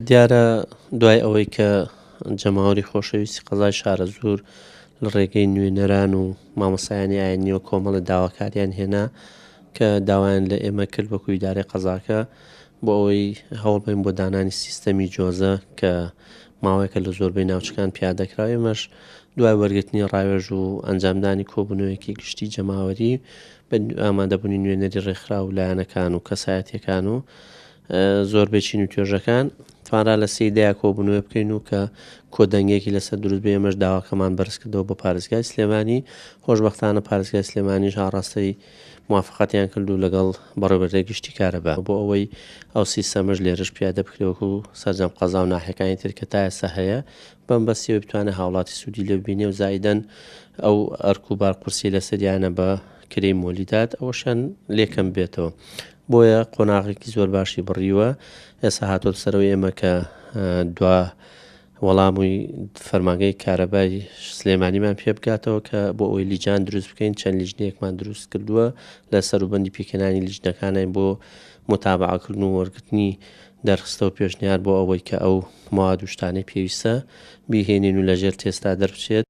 دیارە دوای ئەوەی کە جەماوەری خۆشەویستی قەزای شارەزوور لە ڕێگەی نوێنەران و مامۆستایانی ئاینیەوە کۆمەڵە داواکاریان هێنا کە داوایان لە ئێمە کرد وەکو ئیدارەی قەزاکە بۆ ئەوەی هەوڵ بەین بۆ دانانی سیستەمی جۆزە کە ماوەیەکە لە زۆربەی ناوچەکان پیادەکرا ئێمەش دوای وەرگرتنی ڕاوێژ و ئەنجامدانی کۆبوونەوەیەکی گشتی جەماوەری بە ئامادەبوونی نوێنەری ڕێکخراو و لایەنەکان و کەسایەتیەکان و زۆربەی چین و توێژەکان توانرا لە سێی دەیا کۆبوونەوە بکەین و کە کۆدەنگێکی لەسەر دروست بێ ئێمەش داواکەمان بەرزکردەوە بۆ پارێزگای سلێمانی. خۆشبەختانە پارێزگای سلێمانیش ئاڕاستەی موافقەتیان کرد و لەگەڵ بەڕێوەبەرەی گشتی کارەبا بۆ ئەوەی ئەو سیستەمەش لێرەش پیادە بکرێ وەکو سەرجەم قەزا و ناحیەکانی تر کە تا ئێستا هەیە بەم بەستیەوەی بتوانێت هاوڵاتی سوودی لێ ببینێ و زائیدەن ئەو ئەرک و بار قورسیەی لەسەریانە بە کرێی مۆلیدات ئەوەشیان لێ کەم بێتەوە. بۆیە قۆناغێکی زۆر باشی بڕیوە ئێستا هاتۆتە سەرەوەی ئێمە کە دوا وەڵامی فەرمانگەی کارەبای سلێمانیمان پێ بگاتەوە کە بۆ ئەوەی لیجان دروست بکەین چەند لیژنەیەکمان دروست کردووە لە سەروبەندی پێکهێنانی لیژنەکانین بۆ متابعەکردن و وەرگرتنی دەرخستە و پێشنیار بۆ ئەوەی کە ئەو مواد و شتانەی پێویستە بیهێنین و لەژێر تێستا دەربچێت.